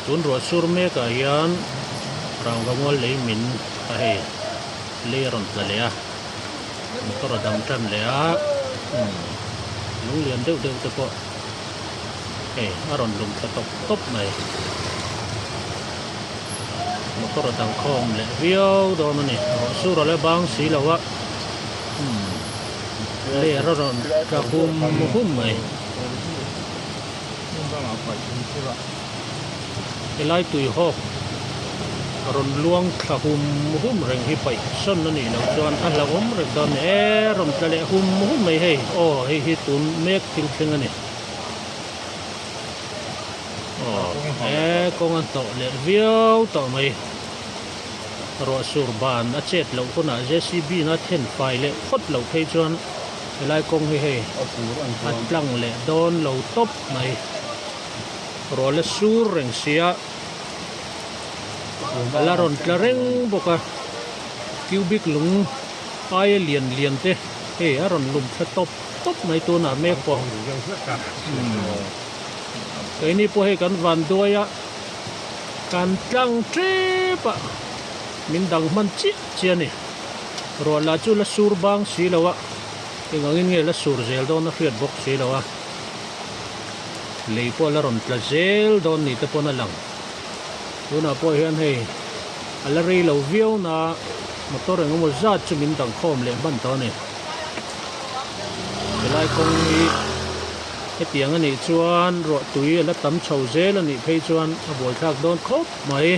Tun ruah sur mek ah hian rangva mual lei min a hei lei a rawn tla leh a motor a dang tan leh a umm lung lian deuh deuh te pawh hei a rawn lum thla tawp tawp mai motor a dang khawm leh viau dawn a ni ruah sur a la bang si lo a umm ler a rawn tla hum hum mai. Helai tui hawk rawn luang thla hum hum reng hi paih sawn a nih loh chuan a hlauhawm reng dawn a ni e rawn tla leh hum hum mai hei aw hei hi tun mek thil thleng a ni aw e kawng a hnawh leh viau tawh mai ruah sur ban a chet loh hunah J C B in a then fai leh phawt loh phei chuan helai kawng hi hei a tlang leh dawn lo tawp mai. Ruah la sur reng sia a la rawn tla reng bawk a cubic lung aia lian lian te hei a rawn lum thla tawp tawp mai tunah mek pawh keini pawh hei kan van duai a kan tlang tep a min dang hman chiah chiah a ni ruah lah chu la sur bang si lo a eng angin nge la sur zel dawn a hriat bawk si lo a. Lei pawh la rawn tla zel dawn ni te pawn a lang. Tunah pawh hian hei a la rei lo viau na motor eng emaw zat chu min dang khawm leh hman tawh a ni. Helai kawng hi hetiang a nih chuan ruah tui a la tam chho zel a nih phei chuan a buaithlak dawn khawp mai.